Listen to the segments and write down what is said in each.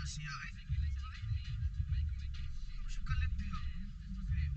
Na siya eh. Ano siya kalit diha? Okay.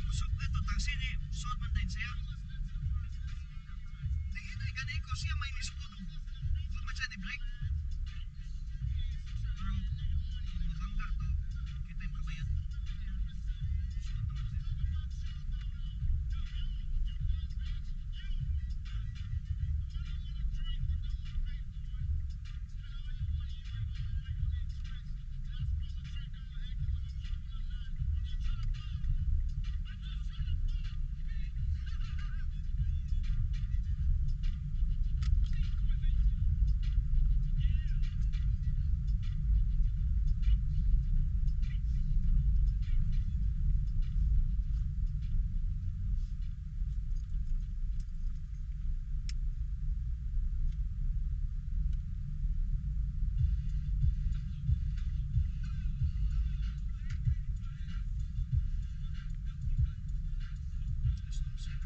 Usok ito, taxi ni Sod man din siya. Tingin ay gani ko siya may nisukod. Huwag man siya ni break. Pero kung mabangga to, kita yung makabayad. Sukod naman siya. Gusto siya.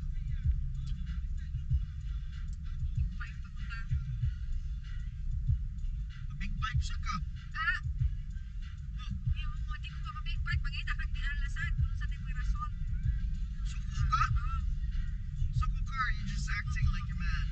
Big pipe pa mo ta. Big pipe siya ka. Ah! Oh, Di mo di ko pa big pipe pangita kag di alasad kung sa timoy rason. Suko ka? Oh, Suko ka or you just acting like you're mad?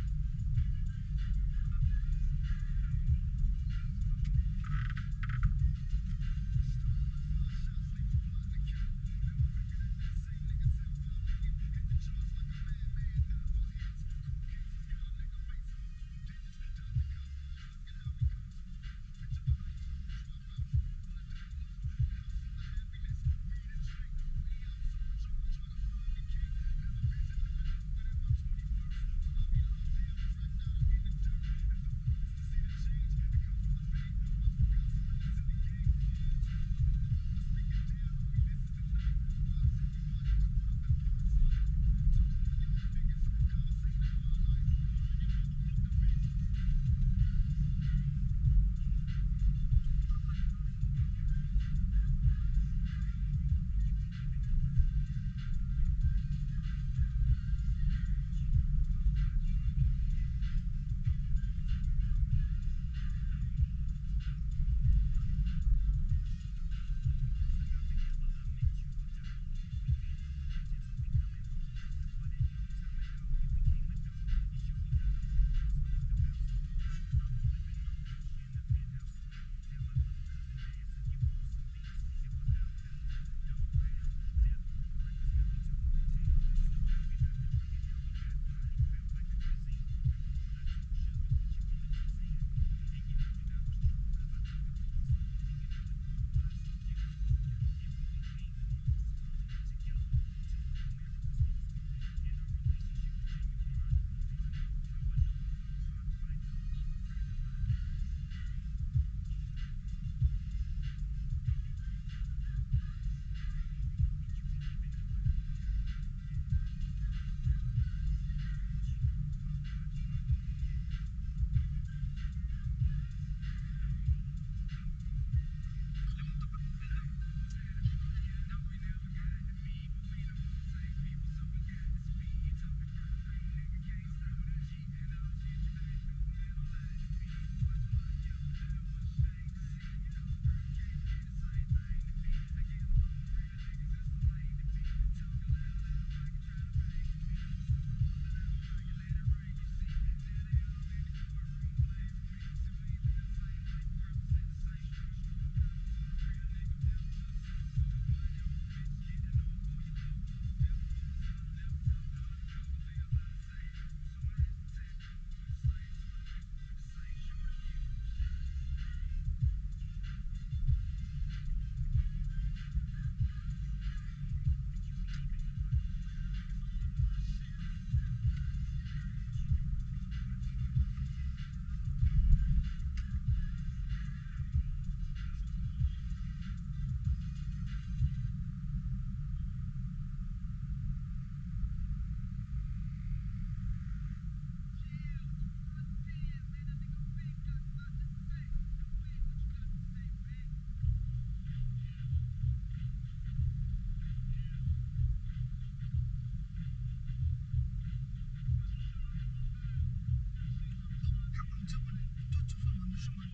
Siya man.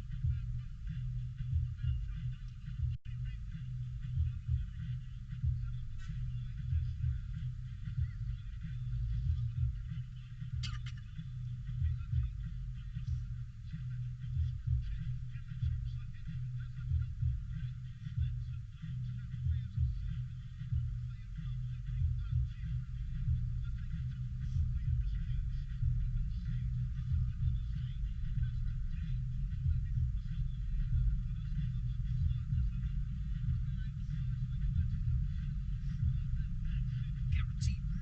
Guaranteed rule.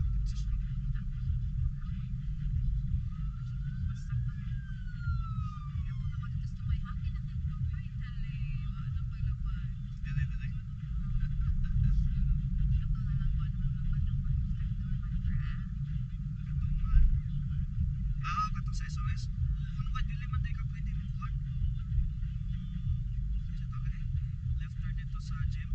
Competition. Dili, dili. Katong man. Ah, katong sa SOS. Kuno ka dili man day ka pwede mo kuan. Sa tawag ni lifter dito sa gym.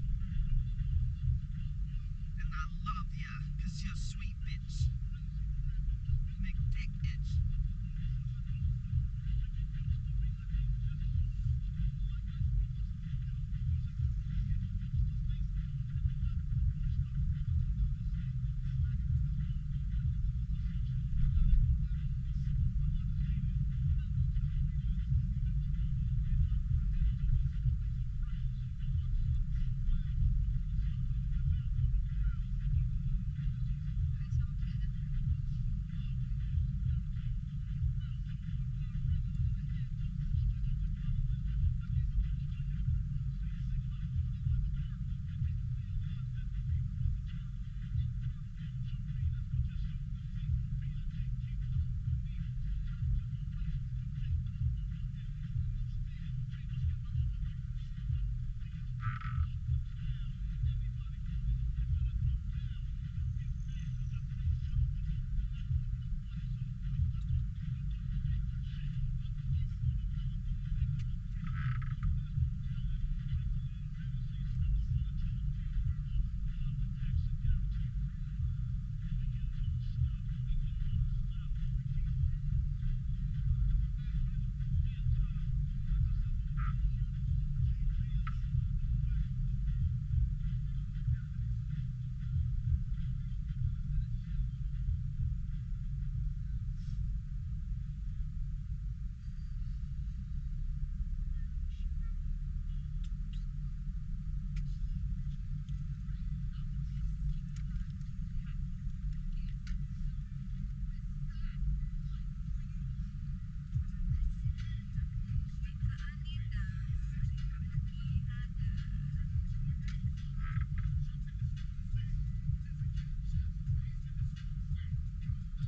And I love ya, 'cause you're a sweet bitch. Make dick itch.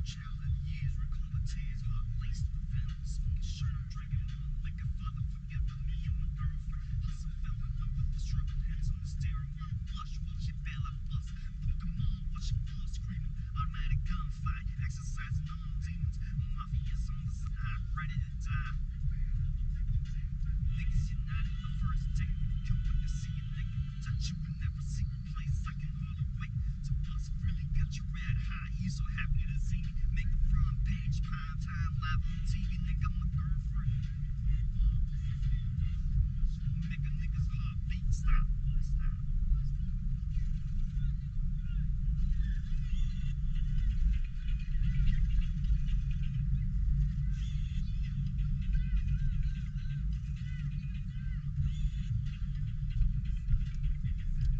Childhood years, recall the tears, heart laced with venom. Smoking shirt, I'm drinking more liquor. Father, forgive me and my girlfriend. Hustle fell in love with the struggle, hands on the steering wheel. Blush while she fell, I bust. Fuck 'em all, watch she fall screaming. Automatic gunfight, exercising all demons. Mafia's on the side, ready to die. Niggas united, my first date. Come with to see a nigga. Touch you in every secret place. I can hardly wait to bust. Really got you red high. You so happy to see me. Make the front page, prime time, live on TV. Nigga, my girlfriend. Make a nigga's heartbeat stop. Stop.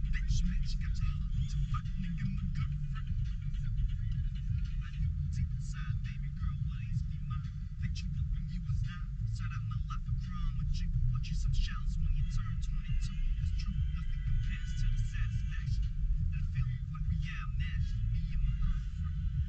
Bitch, bitch, got your heart to fuck, nigga, my girlfriend. I knew deep inside, baby girl, would always be mine. Picked you up when you was 9. Start out my life a crime with you. Bought you some shells when you turned 22. It's true, nothing compares to the satisfaction. The feeling when we out match. Me and my girlfriend.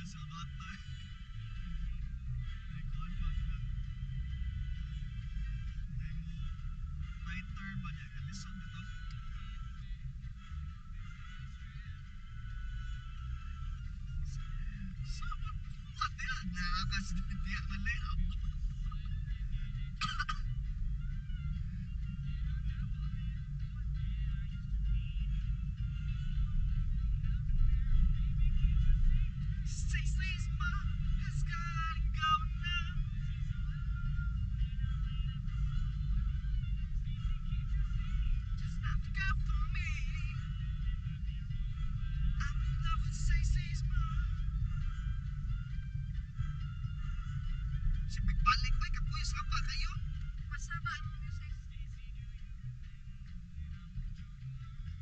Sa bata. Ay, kuwan ba ka? Ay mo, lighter ba niya? Kalisod ito. Sa kuwat niya, nakakas diya malay. Cecily's mom has gotta go now. Just not good for me. I'm in love with Cecily's mom. Si Balik ba kapoy sama kayo? Masama ang music.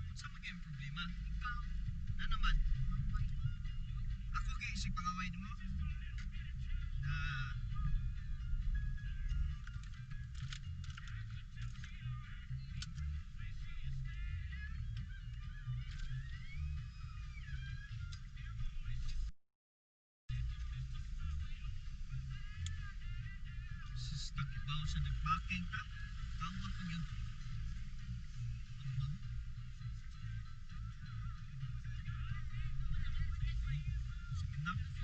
Unsa man kayong problema? Ikaw, Na naman, away. Ako kay isig pangaway nimo. Na sus, takibaw sa nagbaking ta. Tawag ko yun. Ang bang. Sige na.